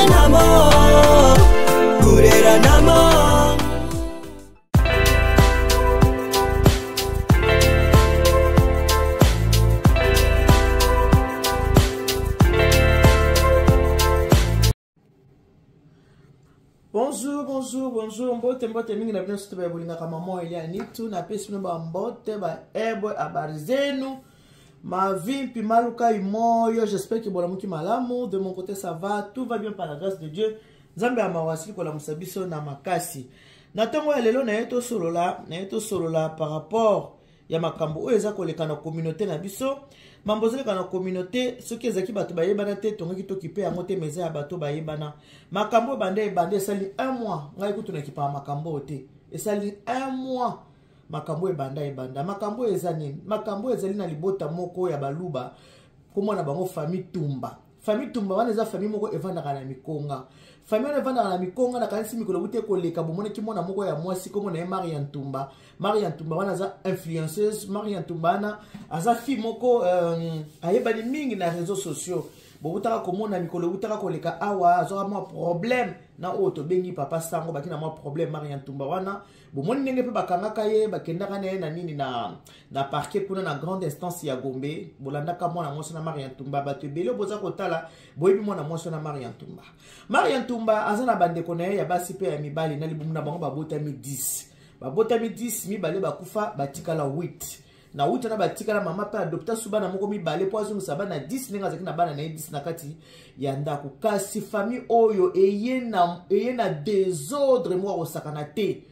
Kureranamo, kureranamo. Bonjour, bonjour, bonjour. Mbote, mbote mingi na bino surtout ba bolingaka maman Elia Nitu na pesi bino ba mbote ba ebwe habari zenu. Mavimpi maluka imoyo, j'espère que bolamuki malamu. De mon côté ça va, tout va bien par la grâce de Dieu. Nzambe ya mawa asili kolamusa biso na makasi. Na ntongo ya lelo na ye tosolola, na ye tosolola par rapport ya makambo oyo eza koleka na communauté na biso. Mambo ezoleka na communauté, soki ezalaki bato bayebana te, tongaki tokipe yango te, mais eza ya bato bayebana. Makambo oyo banda ebanda esali un mois, ngai kutu nakipaka makambo oyo te. Esali un mois makambo oyo ebanda ebanda. Makambo oyo eza nini? Makambo oyo ezali na libota moko ya baluba, komona bango famille Tumba. Famille Tumba wana eza famille moko evandaka na Mikonga. Famille wana evandaka na Mikonga, nakanisi mikolo buti ekoleka, bomonaki mwana moko ya mwasi kombo na ye Maria Ntumba. Maria Ntumba wana aza influenceuse. Maria Ntumba wana aza fille moko ayebani mingi na réseaux sociaux. Bobutaka komona mikolo butaka koleka awa, azwaka mwa problème na oyo tobengi papa Sango, baki na mwa problème Maria Ntumba wana. Bomoni ndenge pe bakangaka ye, bakendaka na ye na nini na parquet kuna na grande instance ya Gombe. Bolandaka mwana mwasi na Maria Ntumba, bato ebele boza kotala, boyebi mwana mwasi na Maria Ntumba. Maria Ntumba aza na bandeko na ye ya basi pe ya mibali, na libumu na bango babotami 10. Babotami 10, mibale bakufa, batikala 8. Na 8 na batikala, mama pe adopta su bana moko mibale po azongisa bana 10 ndenge azalaki na bana na ye 10 na kati ya ndako. Kasi famille oyo eye na désordre moko ya kosakana te.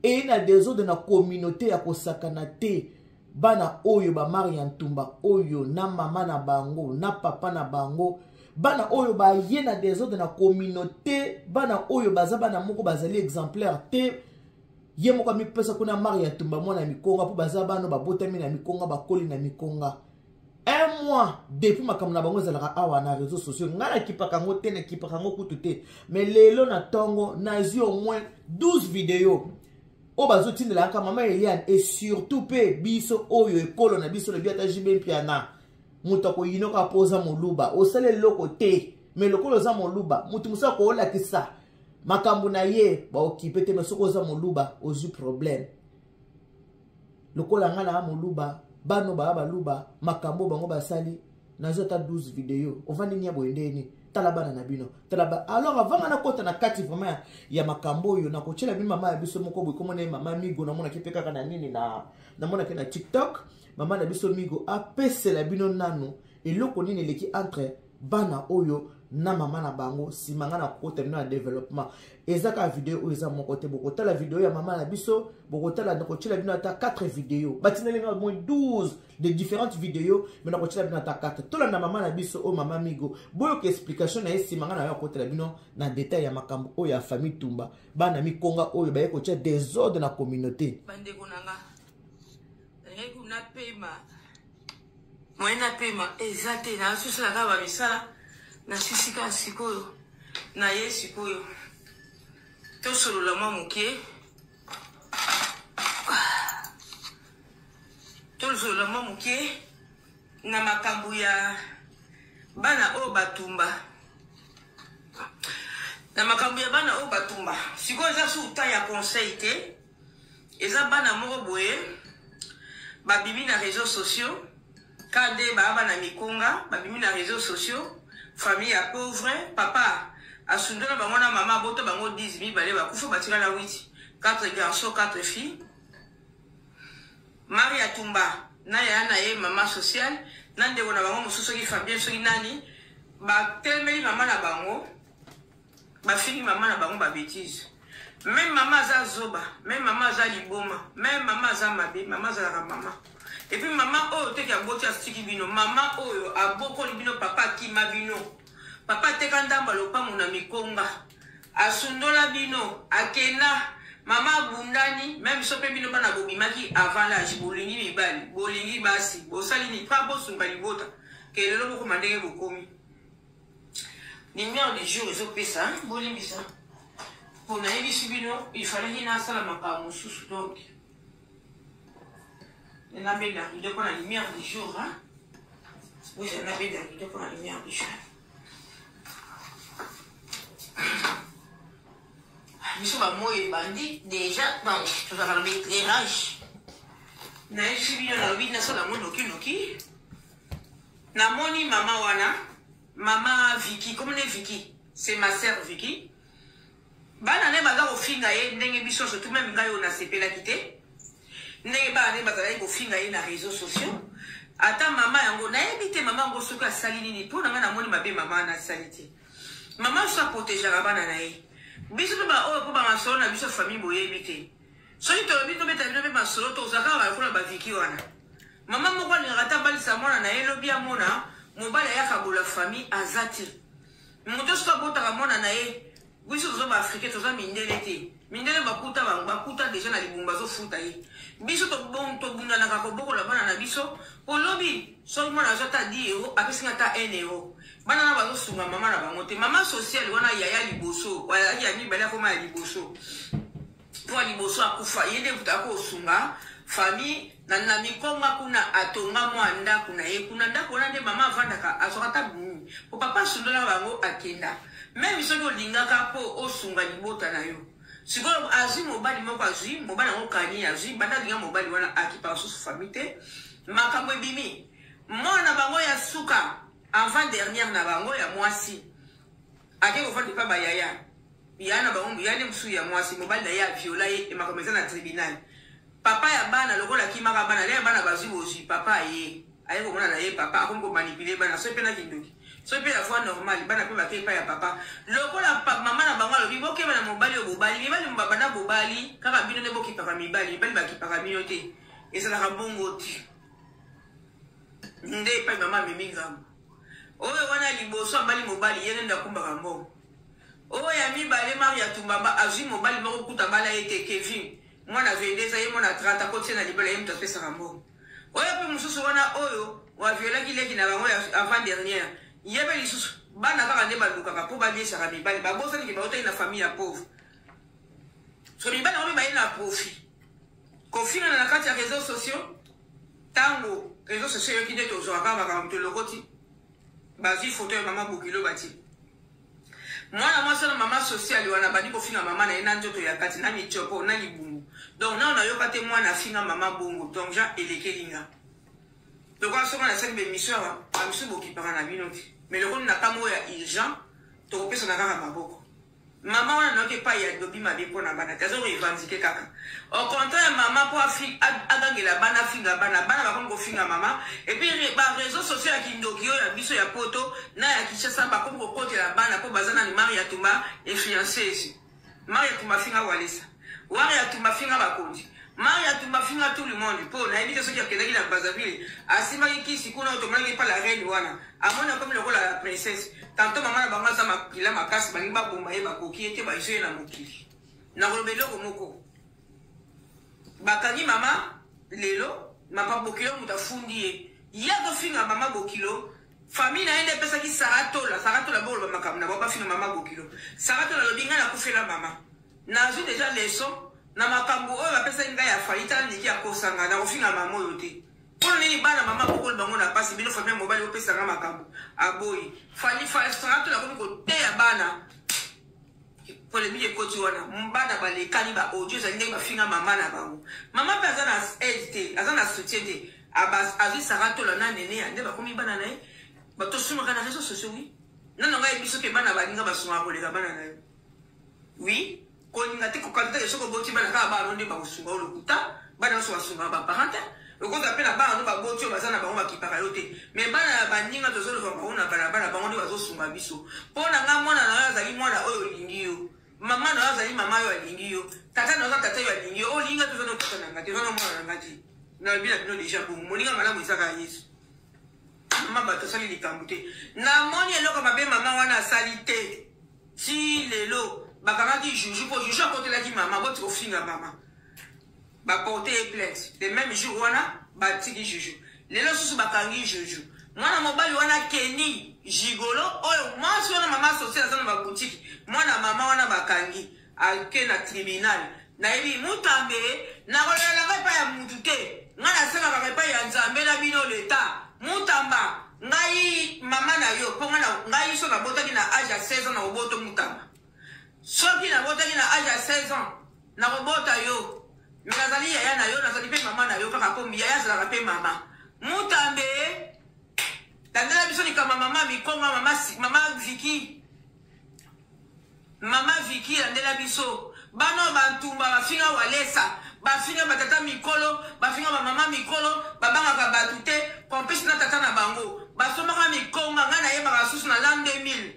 Eye na désordre na communauté ya kosakana te. Bana oyo ba Maria Ntumba oyo na mama na bango na papa na bango, bana oyo baye na désordre na communauté, bana oyo baza bana moko bazali exemplaire te. Ye moko amipesa kuna Maria Ntumba mwana ya Mikonga, po baza bana babotami na Mikonga, bakoli na Mikonga. Un mois depuis makambo na bango ezalaka awa na réseaux sociaux, ngai nakipaka yango te, nakipaka yango kutu te. Mais lelo na ntongo nazwi au moins 12 vidéos oyo bazotindela kaka mama Eliane, et surtout pe biso oyo ekolo na biso lobi ata JB Mpiana, moto akoyinoka po oza moluba, osala eloko te, mais lokola oza moluba, moto mosusu akoolakisa makambo na ye baokipe te, mais soki oza moluba ozwi problème. Lokola nga na moluba, bano ba baluba, makambo bango basali, nazwi ata 12 vidéos. Ovandi nia boye ndeni, tala bana na bino, tala ba. Alors avant nga nakota na kati vraiment ya makambo oyo, nakotiela bino mama ya biso moko boye, komona ye mama Migo, namonaki pe kaka na nini na, namonaki na TikTok, mama na biso Migo apesela bino nanu eloko nini eleki entre bana oyo na mama na bango. Nsima nga nakota bino na développement. Eza kaka video oyo eza moko te, bokotala video ya mama na biso, bokotala, nakotiela bino ata 4 vidéos, batindeli nga moins 12 de différentes vidéos, mais nakotiela bino ata 4. Tolanda mama na biso oyo, mama Migo, boyoka explication na ye. Nsima nga nayo akotela bino na détail ya makambo oyo ya famille Tumba, bana Mikonga oyo baye kotia désordre na communauté. Bandeko na nga, nalingaki kuna pema moyen na pema eza te, nasusala kaka ba misala nasisi kaka sikoyo na ye sikoyo tosolola mwa moke, tosolola mwa moke na makambo ya bana oyo batumba, na makambo ya bana oyo batumba. Sikoyo eza su temps ya conseil te, eza bana moko boye babimi na réseaux sociaux, ka nde baa bana Mikonga, babimi na réseaux sociaux, famille ya pauvre, papa asundola bango na mama, abota bango 10, mibale bakufa, batikala 8, 4 garçons, 4 filles. Maria Tumba na yaya na ye mama sociale na ndeko na bango mosusu soki Fabien soki nani, batelemeli mama na bango, bafingi mama na bango ba bêtise. Même mama aza zoba, même mama aza liboma, même mama aza mabe, mama azalaka mama. Et puis mama oyo teke aboti asiki bino, mama oyo abokoli bino, papa akima bino, papa ateka ndamba lopango na Mikonga, asundola bino, akenda, mama abundani. Même so mpe bino bana bobimaki avant l'âge, bolingi mibali, bolingi basi, bosali nini mpa bosunga libota ke lelo bokoma ndenge bokomi. Lumière du jour ezopesa, bolimbisa mpo nayebisi bino, il fallait nasala makambo mosusu, donc nabenda rideau mpo na lumière du jour, hein? Oui, nabenda rideau mpo na lumière du jour. Biso ba moyi ebandi deja, donc tozalaka na baéclairage. Nayebisi bino, nalobi nasala yango nokinoki. Namoni mama wana, mama Vicky, comme ne Vicky, c'est ma sœur Vicky. Bana ne baza kofinga ye ndenge biso surtout même ngai oyo nasepelaki te ndenge bana ne bazalaki kofinga ye na réseaux sociaux. Ata mama yango nayebi te, mama yango soki asali nini mpo na ngai, namoni mabe mama wana asali te. Mama so aprotégeaka bana na ye, biso mpe baoyo mpo bamasolo na biso famille boyebi te. Soki tolobi tobeta bino mpe masolo, tozala kaka lokola baviki wana. Mama moko alingaka ata abalisa mwana na ye, lobi amona mobali ayaka bola famille aza te. Moto soki abotaka mwana na ye, biso toza baafricain, toza mindele te. Mindele bakuta bango bakuta deja na libumu, bazofuta ye. Biso tobundanaka kobokola bana na biso po lobi soki mwana azwa ata 10 euro, apesinga ata 1 euro. Bana na bazosunga mama na bango te. Mama sociale wana, yaya liboso azalaki, ya mibale akoma ya liboso, mpo ya liboso akufa. Ye nde moto akosunga famille na mikonga kuna. Atonga mwa ndako na ye kuna. Ndako wana nde mama avandaka, azwaka ata nini, po papa asundolaka bango, akenda. Même soki olingaka mpo osunga libota na yo, sikoyo azwi mobali moko, azwi mobali yango kani, azwi banda alinga mobali wana, akipaka susu famille te. Makambo ebimi, mwana bango ya suka, avant dernière na bango ya mwasi, ake kofanda epa bayaya ya na bango, ya nde mosusu ya mwasi. Mobali na ye aviola ye, makambo eza na tribunal. Papa ya bana lokola akimaka bana le ya bana bazwi bozwi, papa aye aye komona na ye, papa akomi komanipuler bana, soki mpe na kindoki, soki mpe na voie normale. Bana mpe bake epai ya papa lokola mama na bango alobi: "Bokeba na mobali oyo bobali." Mibali banda bobali kaka, bino nde bokipaka mibali, mibali bakipaka bino te. Ezalaka bongo te. Nde epai mama amemi ngambo oyo wana liboso abali mobali, ye nde akumbaka mbongo. Oyo ya mibale, Maria Tumbamba, azwi mobali moko kuta bala ye te, Kevin, mwana 22, ye mwana 30, akotie na libala, ye moto apesaka mbongo. Oyo mpe mosusu wana oyo waviolaki leki na bango avant dernière, ye mpe lisusu bana kaka nde balukaka mpo baliesaka mibali. Babosaniki bautaki na famille ya pauvre. So mibali yango mpe baye na profit kofingana na kati ya réseaux sociaux. Ntango réseaux sociaux eyoki nde tozwaka makambo, tolokoti, bazwi foto ya mama bokilo, batie mwana mwasi wana, mama sociale wana, bandi kofinga mama na ye na nzoto ya kati, na mitiopo, na libumu. Donc nao nayoka te mwana afinga mama bongo. Donc Jean elekeli nga lokola soki nasali baémission awa, bamisu bokipaka na bino te, mais lokoli na kama oyo ya urgent, tokopesana kaka maboko. Mama wana nayoki epai ya lobi mabe mpo na bana te, azo revendiquer kaka. Au contraire, mama mpo agangela bana, afinga bana, bana bakomi kofinga mama. Et puis baréseaux sociaux ya kindoki oyo ya biso ya poto na ya Kinshasa, bakomi kokotela bana mpo baza nani. Maria Tumba, influenceuse, Maria Tumba afinga Walesa, Maria Tumba afinga bakonzi, Maria Tumba afinga tout le monde. Mpo nayebi te soki akendaki na Brazzaville, asimbaki kisi kuna oyo tomonaki epa la reine wana, amoni akomi lokola la princesse. Tanto mama na bango aza makila makasi, balingi baboma ye, bakoki ye te, bazwi ye na mokili. Nakoloba eloko moko: bakangi mama lelo, mama bokilo moto afundi ye, ye azofinga mama bokilo. Famille na ye nde epesaki Saratola. Saratola bokoloba makambo na bango, bafinga mama bokilo. Saratola alobi: "Ngai nakufela mama, nazwi deja leçon na makambo oyo bapesaki ngai ya fali. Tala niki akosanga nakofinga mama oyo te. Mpono nini bana mama bokoli bango na pasi? Bino famille ya mobali opesanga makambo." Aboyi fali. Saratola akomi koteya bana. Polémique ekoti wana, bana balekani, ba audio ezali ndenge bafinga mama na bango. Mama mpe aza na aide te, aza na soutien te. Azwi Saratola na nene ya nde bakomi bana na ye. Batosungaka na réseaux sociaux. Oui, nano ngai yebi soki bana baninga basungaka koleka bana na yo. Oui, kolinga te, kokanta te. Soki oboti bana kaka, bana nde bakosunga yo, lokuta. Bana nyonso basungaka baparent te. Okozala mpe na bana no baboti oyo baza na bango, bakipaka yo te, mais bana ya baninga tozoloba bango na balabala, bango nde bazosunga biso. Mpo na nga, mwana na yo azali mwana oyo olingi yo, mama na yo azali mama oyo alingi yo, tata na yo aza tata oyo alingi yo. Olinga te, oza na tata na nga te, oza na mwana na nga te. Nalobi na bino deja bongo, moninga malamu ezaka ya Yesu. Mama bato asali likambo te, namoni eloko mabe mama wana asali te. Ti lelo bakangaki juju mpo juju akotelaki mama. Boti kofinga mama, baporte ye plainte le même jour wana, batiki juju. Lelo susu bakangi juju, mwana mobali wana Keni Gigolo oyo mwasi wana mama social aza na babutiki, mwana mama wana bakangi, ake na tribunal. Nayebi Mutambe, nakolela ngai epai ya mutu te, ngai nasengaka epai ya Nzambe na bino leta. Mutamba, ngai mama na yo, mpo ngai so nabotaki na age ya 16 ans na oboto. Mutamba. Soki nabotaki na age ya 16 ans, nakobota yo. Mais nazali yaya na yo, nazali mpe mama na yo kaka po yaya azalaka mpe mama. Mutambe, landela biso likambo ya mama Mikonga, mama, mama Vicky. Mama Vicky, landela biso. Bana oyo bantumba bafinga Walesa, bafinga batata mikolo, bafinga bamama mikolo, babangaka bato te, complice na tata na bango. Basombaka mikonga, ngai nayebaka susu na l'an 2000.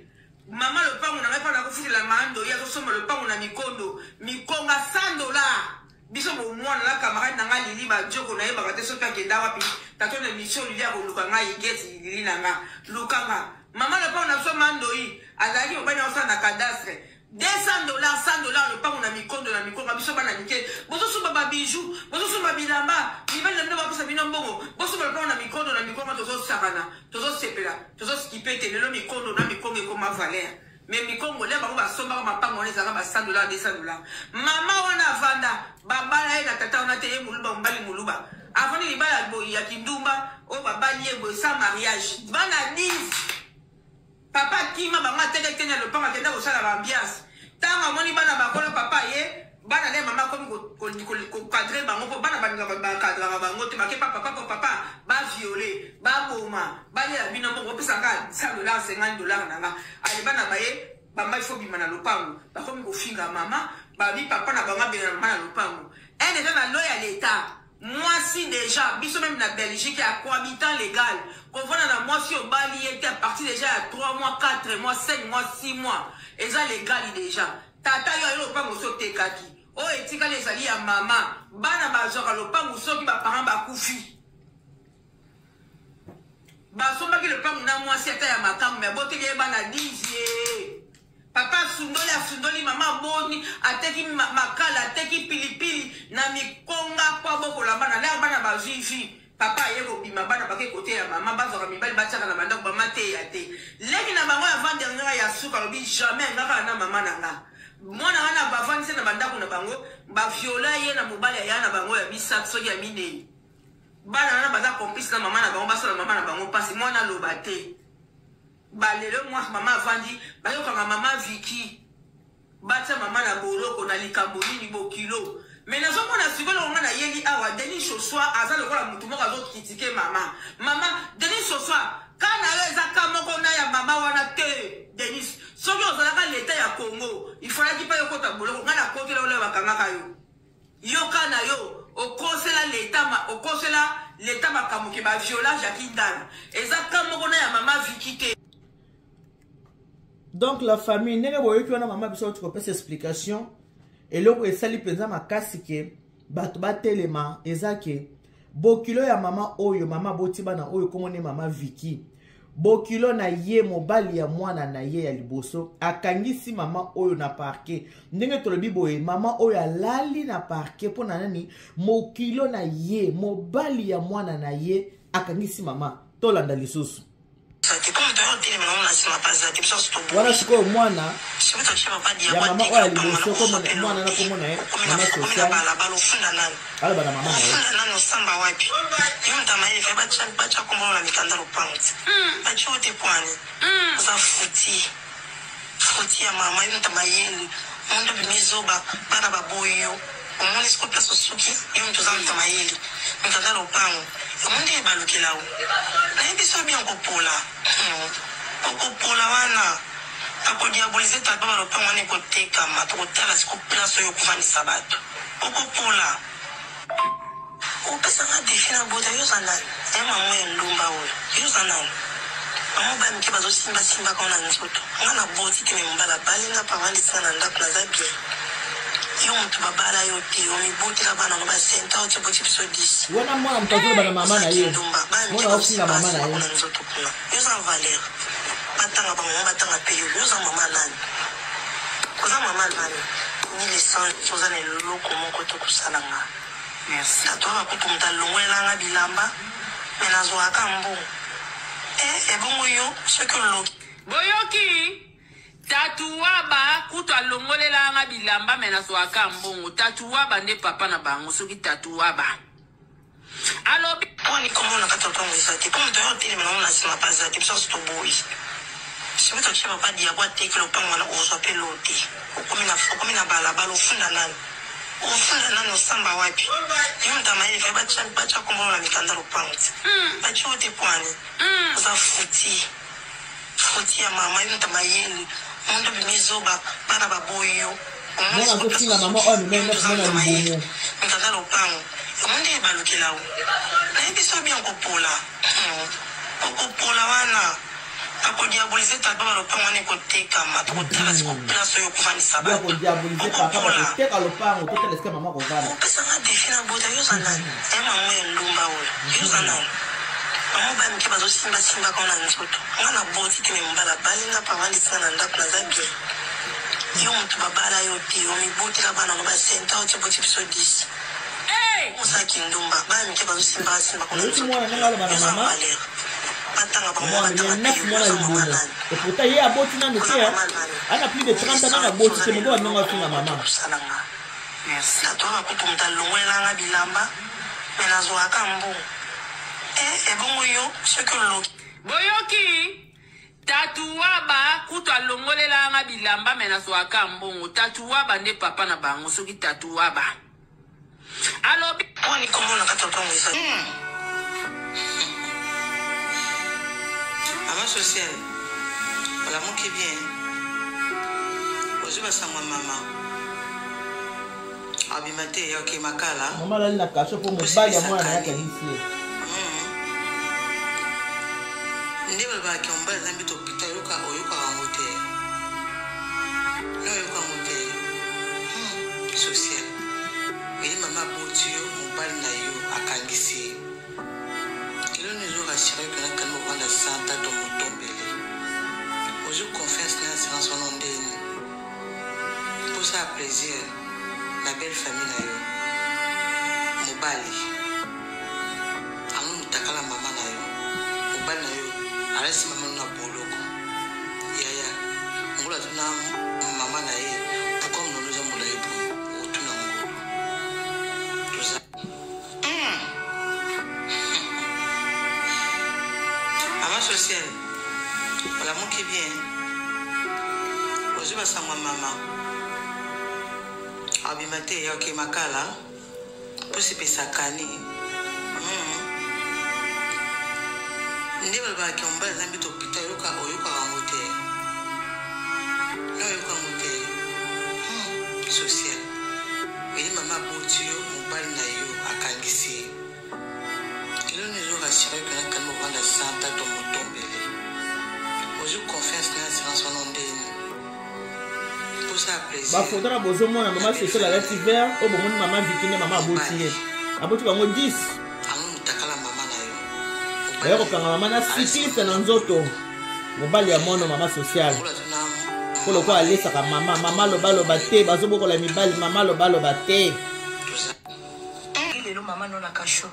Mama lopango na ngai mpo nakofutela mando, ye azosomba lopango na mikondo, mikonga 100 dollars. Biso bomwana na camarade na ngai Lili Banjoko, nayebaka te soki akenda wapi. Tato na mission Lili akoluka ngai, Igeti Lili na nga luka nga. Mama lopango na biso Mandoi azalaki mobali na osala na cadastre 200 dollars, 100 dollars lopango na mikondo na mikonga. Biso bana mike bozosomba ba bijoux, bozosomba bilamba, mibali na bino bapesa bino mbongo, bosomba lopango na mikondo na mikonga. Tozosakana, tozosepela, tozoskipe te. Lelo mikondo na mikonga ekoma valeur, mais mikongo le bango basombaka mapango wana ezalaka ba 100 dollars, 200 dollars. Mama wana avanda, babala ye na tata wana te, ye moluba, mobali moluba, avandi libala boye ya kindumba oyo babali ye boye sans mariage, bana 10. Papa akima bango, ateka te na lopango, akenda kosala ba ambiance. Ntango amoni bana bakola, papa ye bana nde mama akomi kocadrer bango, mpo bana balingaka bacadraka bango te. Bake pa papa mpo papa baviole, baboma, balela bino mbongo, bopesaka 100 dollar, 50 dollar na nga. Ale bana baye bamba ifo bima na lopango, bakomi kofinga mama, babi papa na bango abenga mama na lopango. Ene eza na loi ya leta. Mwasi deja, biso meme na Belgique ya cohabitant légal, kovanda na mwasi obali ye te, à partir déjà ya 3 mois, 4 mois, 5 mois, 6 mois, eza légal déjà. Tata yo ayo lopango so otekaki, oyo etikali ezali ya mama. Bana bazwaka lopango soki baparent bakufi. Basombaki lopango na mwasi ata ya makambo, me aboteli ye bana 10 ye. Papa asundoli, asundoli mama, boni ateki makala, ateki pilipili na mikonga mpo abokola bana. Lere bana bazwi vi, papa aye kobima, bana bake kote ya mama, bazwaka mibali, batiaka na bandako, bama te ya te. Leki na bango ya avant-dernière ya suka alobi jamais nga kaka na mama na nga. Mwana wana bavandisi na bandako na bango, baviola ye na mobali ya na bango ya misato soki ya minei. Bana wana baza complice na mama na bango, basala mama na bango mpasi, mwana aloba te. Balelo mwa mama avandi, bayokanga mama Vicky, batia mama na boloko na likambo nini bokilo. Me nazomona sikoyo eloko nga nayeli awa, Denis Chossois aza lokola motu moko azokritike mama. Mama Denis Chossois, ka na yo eza ka moko na ya mama wana te. Denis, soki ozalaka leta ya Congo, ifalaki mpe yokota boloko. Ngai nakotela oyo bakangaka yo. Yoka na yo okosela leta, okosela leta makambo ke baviola Jackie Ndala, eza ka moko na ya mama Vicky te. Donc la famille, ndenge boyoki wana mama biso tikopesa explication, eloko esali mpenza makasi ke bato batelema eza ke bokilo ya mama oyo, mama aboti bana oyo komoni mama Vicky, bokilo na ye mobali ya mwana na ye ya liboso akangisi mama oyo na parquet. Ndenge tolobi boye, mama oyo alali na parquet mpo na nani? Mokilo na ye mobali ya mwana na ye akangisi mama. Tolanda lisusu wana sikoyo mwana ya mama oyo ya liboso, mwana na komona ye mama social, aloba na mama na ye. Nano osamba wapi yo moto amayele? Fe batya kombono na mikanda lopango te, batya yo te pwani oza futi futi ya mama. Yo moto amayele, mondo obimi zoba, bana baboyi yo. Omoni siko place osuki. Yo moto oza moto amayele, mikanda lopango yango nde ebalukela yo. Nayebi so bien okopola, okopola wana akodiabolize tata balopango wana ekotekama. Tokotala siko place oyo okofandisa bato. Okopola, opesanga défi na bota. Yo oza nani? Ya mama ya ndumba oyo, yo oza nani? Mama baya mike bazosimba-simbaka na nzoto. Nga na boti te, me mobali abali nga mpe avandisi nga na ndako, naza bien. Yo moto babala yo te, omibotela bana no basenta oti oboti biso 10. Wana mwana moto azoloba na mama na ye. Ndumba baya mike mwana ofinga mama na ye na nzoto kuna. Yo oza valeur, batanga bamama, batanga mpe yo. Yo oza mama nani? Oza mama nani? Ni l'essence, oza na eloko moko te kosala nga. Merci. Tato wana kutu moto alongolelanga bilamba, me nazwaka mbongo e ebongo yo soki oloki. Boyoki tatu waba kutu alongolelanga bilamba, me nazwaka mbongo. Tatu waba nde papa na bango. Soki tatu waba alobi Mponi komona kati lopango eza te, mpo moto oyo otelema nango na nsima mpe aza te. Biso nyonso toboyi. Soki totie papa Diabo ateki lopango wana okozwa pe eloko te. Okomi na okomi na balabala ofunda nani? Ofunda nani osamba wapi? Yo moto ya mayele fallait batia batia kombo na mikanda lopango ti. Batie yo te pwani. Oza fouti. Fouti ya mama yo moto ya mayele. Monde obimi zoba bana baboyi yo. Omoni Mwana sikoyo place azofinga mama osuki. oyo amema Yo ye moto neuf oza mois moto na ya mayele. libumu. Mikanda lopango. Omoni ndenge ebalukela yo. Nayebisi yo bien okopola. Okopola wana. Bako diaboliser tata ba lopango wana ekotekama tokotala siko place oyo okovandisa Bia bato kodiabolize papa okopola. bakoteka lopango totala esika mama akovanda. Opesa nga defi na bota yo oza nani eh mama oyo ndumba oyo yo oza nani mama bana mike bazo simba simba ka na nzoto nga na boti te me mobali abali nga pe avandisi nga na ndako naza bien yo mutu babala yo te omibotela bana no ba senta oti oboti biso 10 Hey! Oza kindumba bana mike bazo simba simba kuna Oyoki nzoto mwana ndenge aloba na yoza mama valeur batanga bango mama amemi batanga ye neuf pe mois na yoza mama libumu nani et pourtant ye aboti nanu oza te mama nani ana plus de 30 ans nanu aboti te mobo ndenge afinga mama kosalanga merci tatoka kutu moto alongolelanga bilamba me nazwaka mbongo e ebongo yo soki oloki Boyoki? Tatu waba kutu alongolelaka nga bilamba me nazwaka mbongo. Tatu waba nde papa na bango soki tatu waba. Alobi. Wani kombo na kati ya lopango eza. Mama sociale olamuki bien ozwi basango ya mama abima te ya oke makala mama alali na kasho mpo mobali ya mwana na ye akangisi ye nde balobaka mobali aza mbeto hôpital oyoka oyokaka yango te oyoka yango te social Eli mama aboti yo mobali na yo akangisi ye eloni ezo rassure que na kani ovanda sans tato motombele ozwi confiance na assurance wana ndeni mposa ya plaisir na belle famille na yo mobali ango mutakala mama na yo mobali na yo alasi mama no na boloko yaya ngolo atuna mama na ye pourquoi monono eza molayi boye otuna ngolo toza Mama sociale olamuki bien ozwi basango ya mama abima te ya oke makala Pusi pesakani nde balobaka ke mobali aza mbeto hôpital oyoka oyokaka yango te na oyoka yango te social eli mama aboti yo mobali na yo akangisi ye eloni ezo rassure ke nakani ovanda sans tato motombele ozwi confiance na assurance wana ndeni bafoto na bozomona mama social alati vert oyo bomoni mama viki nde mama aboti ye aboti bango 10 baya kokanga mama na cycliste na nzoto mobali ya mwana mama social mpo lokola alesaka mama mama lobaloba te bazobokola mibali mama lobaloba te lelo mama no na kasho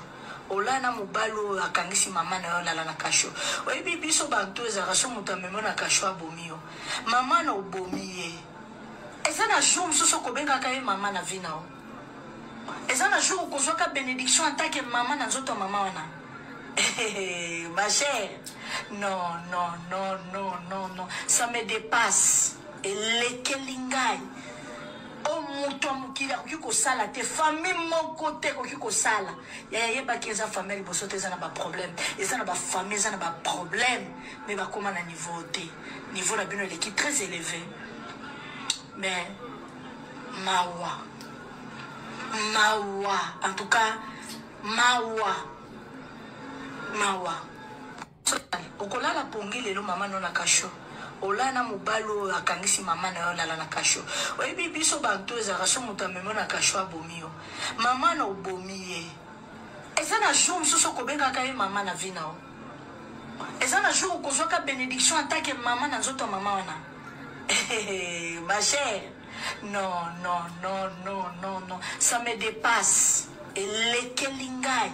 Olala na mobali oyo akangisi mama na yo alala na kasho. Oyebi biso bantu ezalaka so moto amemi yo na kasho abomi yo. Mama na obomi ye. Eza na jour mosusu okobengaka ye mama na vie na yo. Eza na jour okozwaka benediction en tant que mama na nzoto ya mama wana. Ma chère, non, non, non, non, non, non. Ça me dépasse. Elekeli ngai. Oyo moto ya mokili akoki kosala te, famille moko te ekoki kosala. Yaya yebaki eza famille ya liboso te eza na ba problème, eza na ba famille eza na ba problème mais bakoma na niveau te. Niveau na bino eleki très élevé. Mais mawa mawa en tout cas mawa mawa. Okolala pongi lelo mama no na kasho olala na mobali oyo akangisi mama na yo olala na kasho oyebi biso bantu ezalaka so moto amemi yo na kasho abomi yo mama na obomi ye eza na jour mosusu okobengaka ye mama na vie na yo eza na jour okozwaka benediction en tant que mama na nzoto ya mama wana ma chère non non non non non non ça me dépasse elekeli ngai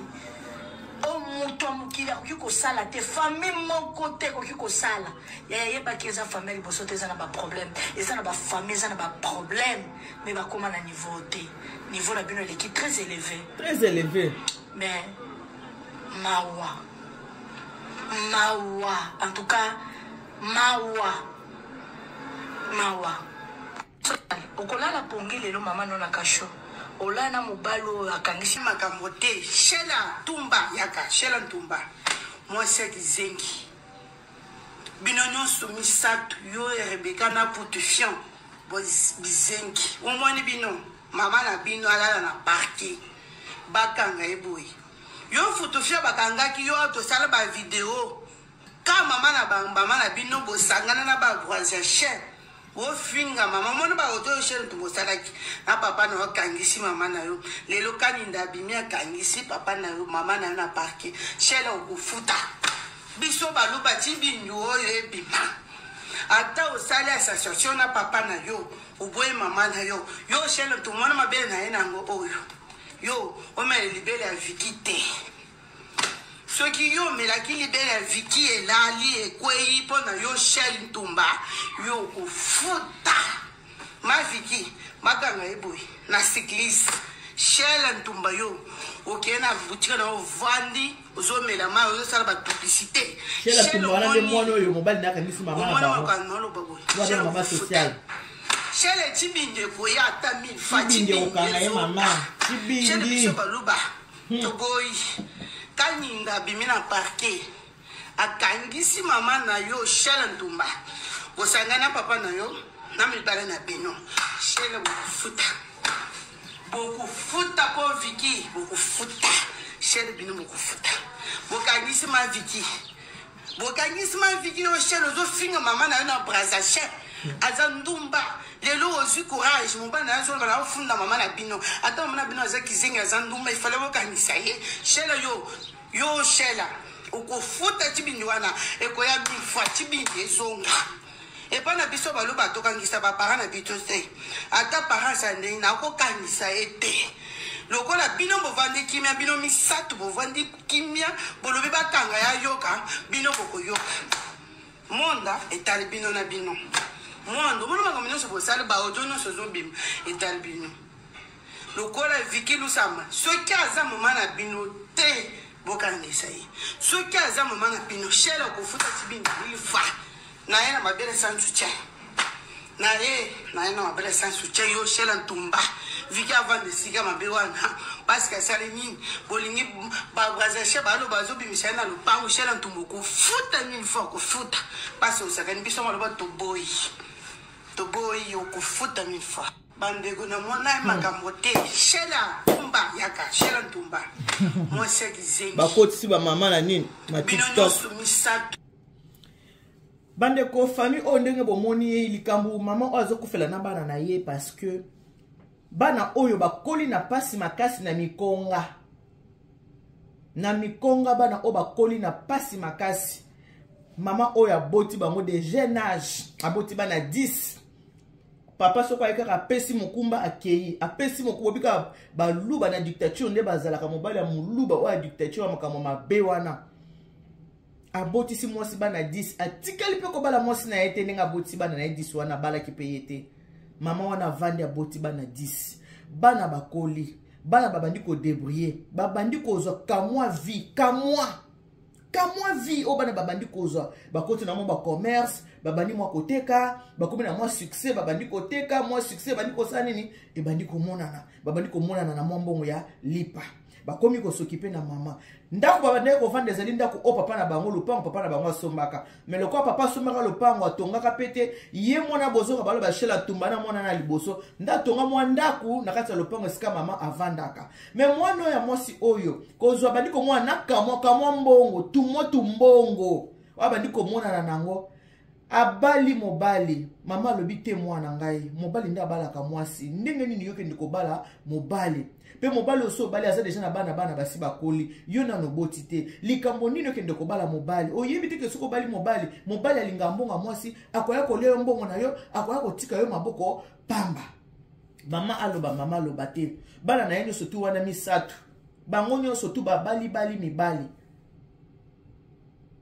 oyo moto ya mokili akoki kosala te famille moko te ekoki kosala yaya yebaki eza famille ya liboso te eza na baproblème eza na bafamille eza na baproblème mais bakóma na niveau te niveau na bino eleki très élevé très élevé mais mawa mawa en tout cas mawa. Mawa. Okolala pongi lelo mama no na kasho. Olala na mobali oyo akangisi makambo te. Shela Ntumba yaka, Shela Ntumba. Mwasi ya kizengi. Bino nyonso misato yo Rebecca na Putufian bizengi. Omoni bino mama na bino alala na parquet. Bakanga ye boye. Yo Futufia bakangaki yo tosala ba video. Ka mama na ba mama na bino bosangana na ba voisin chien. Ofinga mama mona ba audio yo chaîne bosalaki na papa na yo akangisi mama na yo lelo kaninda abimi akangisi papa na yo mama na yo na parquet chaîne okofuta biso baluba ti bindu oyo ebima ata osali association na papa na yo oboyi mama na yo yo chaîne tomona mabele na ye nango oyo yo omele libele ya viki te. Soki yo omelaki libele ya Vicky elali ekweyi mpo na yo Shell Ntumba yo okofuta ma Vicky bakanga ye boye na cycliste Shell Ntumba yo okeye na boutique na ovandi ozomela mai ozosala ba publicité Shell Ntumba wana nde mwana oyo mobali na akangisi mama na bango oloba boye Shell mama sociale Shell Tshibindi ekoya ata mille fois Tshibindi okanga ye mama Tshibindi biso baluba Toboyi. Kanyinda abimi na parquet. Akangisi mama na yo Shell Ntumba. Bosangani na papa na yo na mibale na bino. Shell bokofuta. Bokofuta po Vicky bokofuta. Shell bino bokofuta. Bokangisi ma Vicky. Bokangisi ma Vicky yo Shell ozofinga mama na yo na Brazza Shell. Aza ndumba lelo ozwi courage mobali na yo azoloba na ofunda mama na bino ata mama na bino aza kizengi aza ndumba ifale bokangisa ye Shell yo yo Shell okofuta cibindi wana ekoya mille fois cibindi ezonga epai na biso baloba tokangisa baparent na biso te ata parent aza ndenge nakokangisa ye te lokola bino bovandi kimia bino misato bovandi kimia bolobi bakanga ya yoka bino bokoyoka Monda etali bino na bino. Mondo omoni makambo nyonso bosali ba audio nyonso ezobima etali bino. Lokola Vicky Lusamba soki aza mama na bino te bokangisa ye. Soki aza mama na bino shele okofuta tibinda lifa na ye na mabele sans soutien. Na ye na ye na mabele sans soutien yo shele ntumba. Vicky avanda esika mabe wana parce que asali nini bolingi babrazache baloba azobimisa ye na lopango shela ntumba okofuta nini fo akofuta parce osakani biso maloba toboyi toboyi okofuta mille fois bandeko na mona ye makambo te shela ntumba yaka shela ntumba mwasi ya kizengi bakotisi bamama na nini na bino tiktok nyonso misato. Bandeko famille oyo ndenge bomoni ye likambo mama oyo azokufela na bana na ye parce que bana oyo bakoli na pasi makasi na mikonga na mikonga bana oyo bakoli na pasi makasi mama oyo aboti bango de jeune âge aboti bana 10 papa soko aye kaka apesi mokumba akei apesi mokumba obika baluba na dictature nde bazalaka mobali ya moluba oyo ya dictature ya makambo mabe wana abotisi mwasi bana 10 atikali mpe kobala mwasi na ye te ndenge abotisi bana na ye 10 wana abalaki mpe ye te mama wana avandi aboti bana 10 bana bakoli bana babandi kodebrouiller babandi kozwa kamwa vie kamwa kamwa vie oyo bana babandi kozwa bakoti na mwa bacommerce babandi mwa koteka bakomi na mwa succès babandi koteka mwa succès ebandi kosala nini ebandi komonana babandi komonana na mwa mbongo ya lipa bakomi kosokipe na mama ndako babandaki kovanda ezali ndako oyo papa na bango lopango papa na bango asombaka me lokola papa asombaka lopango atongaka mpe te ye mwana bozoka balo bashela atumba na mwana na liboso nde atonga mwa ndako na kati ya lopango esika mama avandaka me mwana oyo ya mwasi oyo kozwa bandi komona na kamwa kamwa mbongo tumwa tumbongo oyo abandi komonana nango abali mobali mama alobi te mwana ngai mobali nde abalaka mwasi ndenge nini yo kende kobala mobali mpe mobali osi obali aza deja na bana bana basi bakoli yo nano oboti te likambo nini okende kobala mobali oyebi te ke soki obali mobali mobali alingaka mbongo ya mwasi akoya kolia yo mbongo na yo akoya kotika yo maboko pamba mama aloba mama aloba te bana na ye nyonso tu wana misato bango nyonso tu babalibali mibali.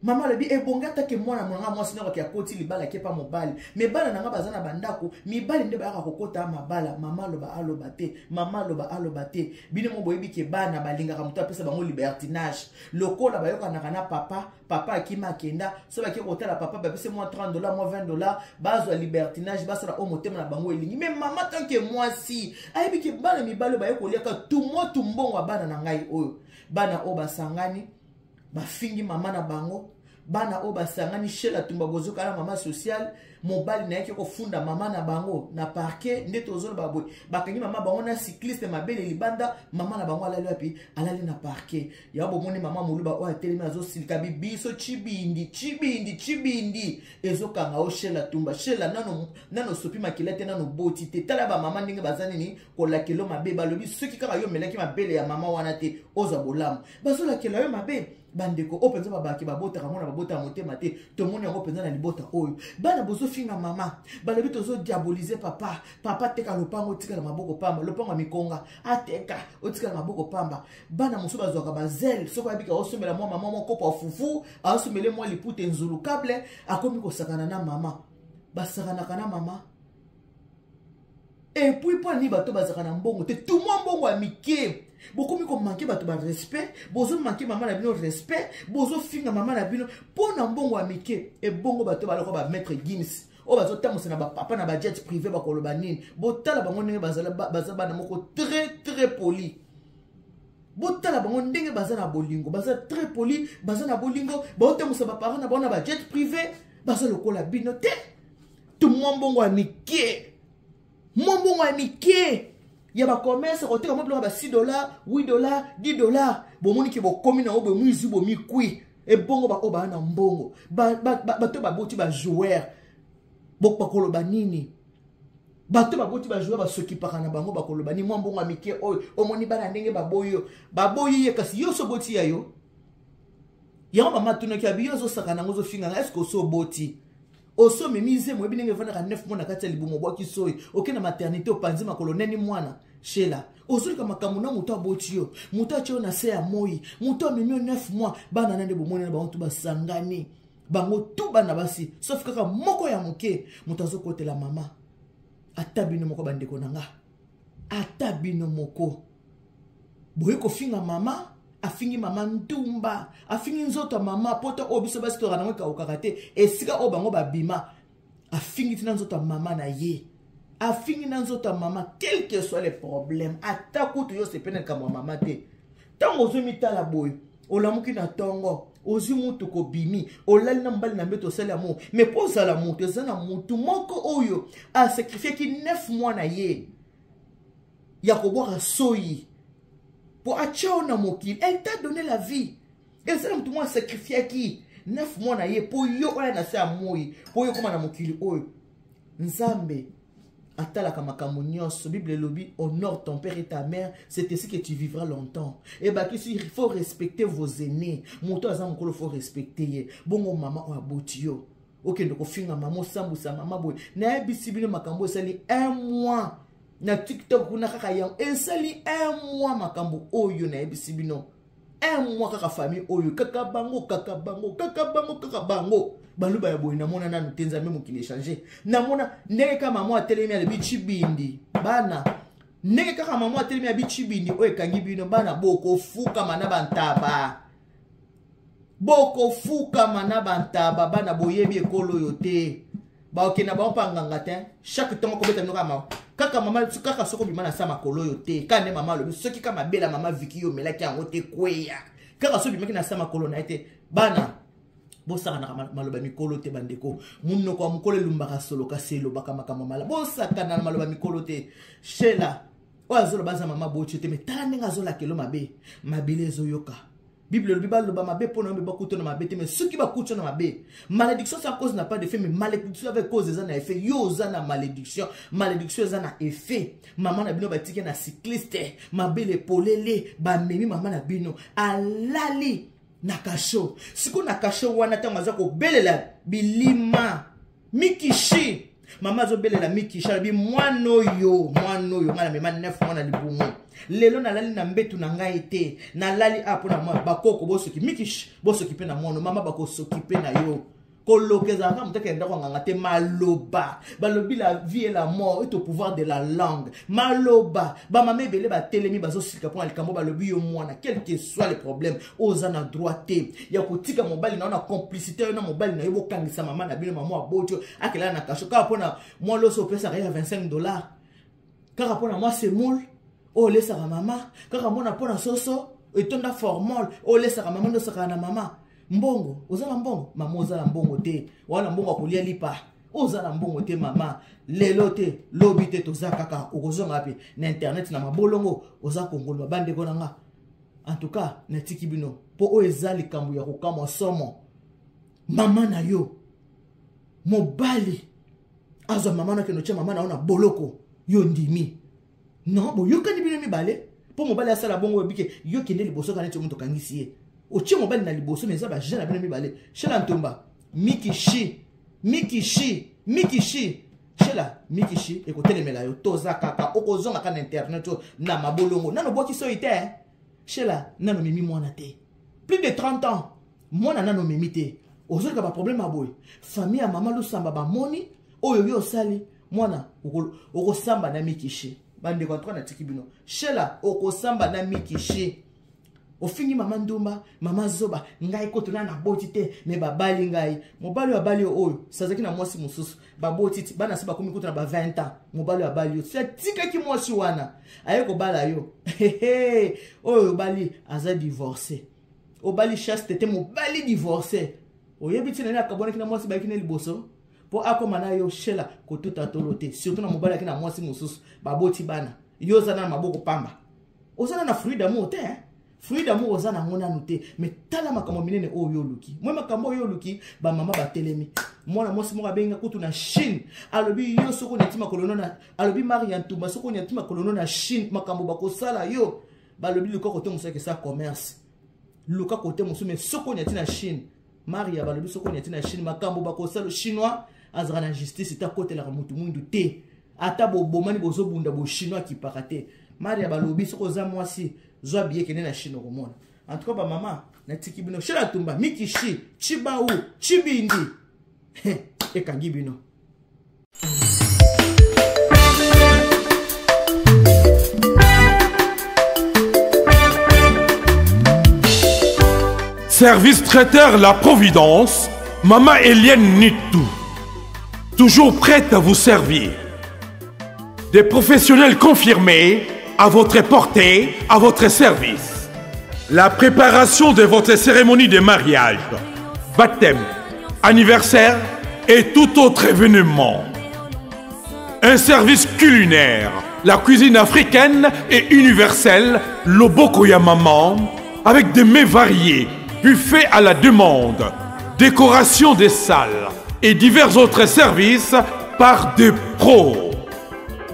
Mama alobi ebongi atake mwana na nga mwasi nakoki akoti libala akepa mobali, me bana na nga baza na bandako mibali nde bayaka kokota mabala. Mama aloba aloba te, mama aloba aloba te. Bino mo boyebi ke bana balingaka moto apesa bango libertinage. Lokola bayokanaka na papa, papa akima akenda, so bake kotala papa, bapesi mwa 30 dollar, mwa 20 dollar, bazwa libertinage, basala oyo motema na bango elingi. Me mama tanke mwasi ayebi ke bana mibali oyo baye koliaka tumwa tumbongo ya bana na ngai oyo. Bana oyo basangani, bafingi mama na bango. Bana oyo basangani, Shela Tumba, bozokala mama sociale, mobali na ye kofunda mama na bango na parquet. Nde tozoloba boye, bakangi mama bango na cycliste, mabele libanda. Mama na bango alali wapi? Alali na parquet. Ya bomoni mama Moluba oyo atelemi, azosilika biso. Chibindi, chibindi, chibindi ezokanga o Shela Tumba. Shela nano, nano sopi makila te, nano boti te. Tala bamama ndenge baza nini kolakelo mabe. Balobi soki kaka yo omelaki mabele ya mama wana te, ozwa bolamu. Bazolakela yo mabe. Bandeko oyo mpenza babaki babotaka mwana, babotaka motema te. Tomoni yango mpenza na libota oyo. Bana bozofinga mama, balobi tozodiaboliser papa. Papa teka lopango, otikala maboko pamba. Lopango ya mikonga ateka, otikala maboko pamba. Bana mosusu bazwaka bazele soki ayebika aosombela mwa mama mwa kopo ya fufu, aosombele mwa liputa nzulu kable, akomi kosakana na mama. Basakanaka na mama. Et puis mpo nini bato bazalaka na mbongo te? Tumwa mbongo ya mike, bokomi komanquer bato barespect. Bozomanquer mama na bino respect, bozofinga mama na bino mpo na mbongo ya mike. Ebongo bato baloko bamaître Gims oyo bazotambusa na bapapa na bajet privé, bakoloba nini? Botala bango ndenge baza bana moko très très poli. Botala bango ndenge baza na bolingo, baza très poli, baza na bolingo, baotambusa baparent na bango na bajet privé. Baza lokola bino te. Tumwa mbongo ya mike, mwa mbongo ya mike ya bacommerce, koteka mwa biloko ya ba 6 dollar, 8 dollar, 10 dollar, bomoni ke bokomi nango boye, mwizwi bomikwi. Ebongo baoyo baa na mbongo, bato baboti bajoueur, bakoloba nini? Bato baboti bajoueur basokipaka na bango, bakoloba nini? Mwa mbongo ya mike oyo omoni bana ndenge baboyi yo, baboyi ye. Kasi yo so oboti ya yo yango, mama atunaki abi: yo ozosaka nango, ozofinganga, est-ce oso oboti, oso omemi zemo, oyebi ndenge evandaka 9 mois na kati ya libumu? Obwaki soi, oke na maternité, opanzi makolo neni. Mwana Shela ozolika makambo na moto aboti yo, moto atie yo na se ya moi, moto amemi yo 9 mois. Bana na nde bomoni na bango tu basangani, bango tu bana basi, sauf kaka moko ya moke, moto azokotela mama. Ata bino moko, bandeko na nga, ata bino moko boye kofinga mama. Afingi mama ndumba, afingi nzoto ya mama poto oyo biso basi toyaka nango ekaukaka te. Esika oyo bango babima, afingi ntina nzoto ya mama na ye, afingi na nzoto ya mama. Quel que soit le problème, ata kutu yo osepeli na likambo ya mama te, ntango ozwi mitala boye, olamuki na ntongo, ozwi mutuka, obimi, olali na mobali na mbeto, osali amour. Mais mpo ozala moto, eza na motu moko oyo asacrifiaki 9 mois na ye ya kobwaka soyi mpo atia yo na mokili. Elle t'a donné la vie. Eza na motu moko asacrifiaki 9 mois na ye mpo yo oya na se ya moi, mpo yo okóma na mokili oyo. Nzambe atalaka makambo nyonso. Bible elobi: "Honore ton père et ta mère, c'est ainsi que tu vivras longtemps." Ebakisi: "Il faut respecter vos aînés." Moto aza mokolo, faut respecter ye. Bongo mama oyo aboti yo, okende kofinga mama, osambwisa mama boye? Nayebisi bino, makambo esali un mois na TikTok kuna kaka yango. Esali un mois makambo oyo nayebisi bino, un mois kaka. Famille oyo kaka bango, kaka bango, kaka bango, kaka bango. Baluba ya boye namona nanu te. Nzambe, mokili echange. Namona ndenge kaka mama atelemi, alobi chibindi bana. Ndenge kaka mama atelemi, abi chibindi oyo ekangi bino bana, bokofukama na bantaba, bokofukama na bantaba. Bana boyebi ekolo oyo te, bakokenda bango mpa nganga te. Chaque ntongo kobeta bino kaka mama, kaka mama, kaka soki obima na sa makolo oyo te. Kaka nde mama alobi, soki ka mabela mama Viki yo omelaki yango te, kweya kaka soki obimaki na sa makolo na ye te. Bana, bosakanaka maloba mikolo te. Bandeko, monoko ya mokolo elumbaka solo, kasi elobaka makambo mala. Bosakana na maloba mikolo te. Shela oyo azoloba aza mama boti te, me tala ndenge azolakelo mabe. Mabele ezoyoka. Bible elobi baloba mabe mpo na yo, bakuta na mabe te. Mais soki bakuti na mabe, malédiction sans cause n'a pas d'effet, mais malédiction avec cause eza na effet. Yo oza na malédiction, malédiction eza na effet. Mama na bino batiki na cycliste, mabele polele. Bamemi mama na bino, alali na cachot. Sikoyo na cachot wana, ntango aza kobelela bilima mikishi. Mama azobelela mikisha, alobi mwana oyo, mwana oyo ngai namema 9 mwana libumu, lelo nalali na mbetu na ngai te, nalali a mpo na mwana. Bakoko bosoki mikish, bosoki mpe na mwana mama, bakosoki mpe na yo. Koloka ezalaka moto akende ndako ya nganga te. Maloba, balobi la vie et la mort est au pouvoir de la langue. Maloba, bamama ebele batelemi, bazosika mpona likambo balobi yo mwana. Quel que soit le problème, oza na droit te ya kotika mobali na yo na complicité yo na mobali na yo, bokangisa mama na bino, mama aboti yo, akelala na kasho kaka mpona mwa loso opesaka ye ya 25 $, kaka mpona mwa semoule oyo olesaka mama, kaka mona mpona soso etonda formol oyo olesaka mama. Nde osakaka na mama mbongo. Oza na mbongo, mama? Oza na mbongo te. Wana mbongo akolia lipa, oza na mbongo te mama. Lelo te, lobi te, toza kaka okozonga mpe na internet na mabolongo, oza kongoloma. Bandeko na nga, en tout cas natiki bino mpo oyo eza likambo ya kokamwa somo. Mama na yo, mobali azwa mama na okende otya mama na yo na boloko, yo ndimi? Non, boyokani bino mibale mpo mobali asala bongo. Oyebike yo kende liboso kaka neti moto okangisi ye, otie mobali na liboso, mais eza bajeune na bino mibale. Shela Ntumba, mikishi, mikishi, mikishi, shela mikishi ekotelemela yo. Toza kaka okozonga kaka na internet oyo na mabolongo. Nano obwaki soi te, shela, nano memi mwana te, plus de 30 ans, mwana nano omemi te. Ozoleka baproblème ya boye. Famille ya mama Lusamba bamoni oyo yo osali mwana, okosamba na mikishi. Bandeko, antuka natiki bino. Shela, okosamba na mikishi. Ofingi mama ndumba, mama zoba. Ngai koto na naboti te, me babali ngai. Mobali oyo abali oyo sazalaki na mwasi mosusu, baboti ti bana se bakomi kutu na ba 20 ans. Mobali oyo abali yo si atikaki mwasi wana, aye kobala yo. Oyo obali aza divorce, obali chaste te, mobali divorce. Oyebi ntina nini akabwanaki na mwasi bayaki na liboso mpo akoma na yo? Shela, kotuta tolo te, surtout na mobali aki na mwasi mosusu, baboti bana, yo oza na maboko pamba, oza na fruit d'amour te, hein? Fruit d'amour oza nango nanu te. Mais tala makambo minene oyo oluki, mwe makambo oyo oluki. Bamama batelemi. Mwana mwasi moko abenga kutu na Chine, alobi yo soki onyati makolo na, alobi Maria Ntumba, soki onyati makolo na Chine, makambo bakosala yo. Balobi luka kote mosusu akesa commerce, luka kote mosusu, mais soki onyati na Chine, Maria, balobi soki onyati na Chine, makambo bakosala. Chinois azalaka na justice te, akotelaka motu mwindu te. Ata bobomani, bozobunda, bochinois akipaka te. Maria, balobi soki oza mwasi, zwa biye, kende na Chine, okomona. En tout cas bamama, natiki bino. Shela Tumba, mikishi, chibau, chibindi ekangi bino. Service traiteur La Providence, Maman Eliane Nitou. Toujours prête à vous servir. Des professionnels confirmés à votre portée, à votre service. La préparation de votre cérémonie de mariage, baptême, anniversaire et tout autre événement. Un service culinaire, la cuisine africaine et universelle, Loboko ya Maman, avec des mets variés, buffet à la demande, décoration des salles et divers autres services par des pros.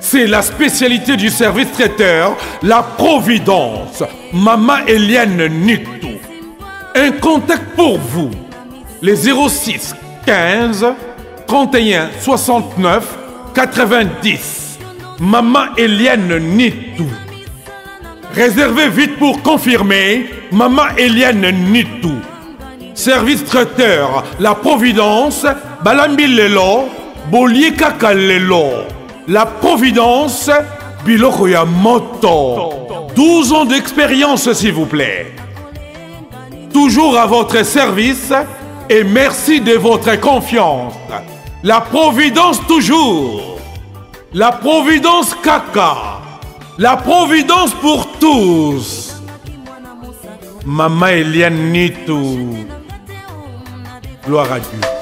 C'est la spécialité du service traiteur, La Providence, Mama Eliane Nitou. Un contact pour vous, les 06 15 31 69 90. Maman Eliane Nitou. Réservez vite pour confirmer, Maman Eliane Nitou. Service traiteur, La Providence, Balambi Lelo, Bolie Kaka Lelo. La Providence, Biloko ya Moto. 12 ans d'expérience, s'il vous plaît. Toujours à votre service et merci de votre confiance. La Providence toujours. La Providence Kaka. La Providence pour tous. Maman Eliane Nitou. Gloire à Dieu.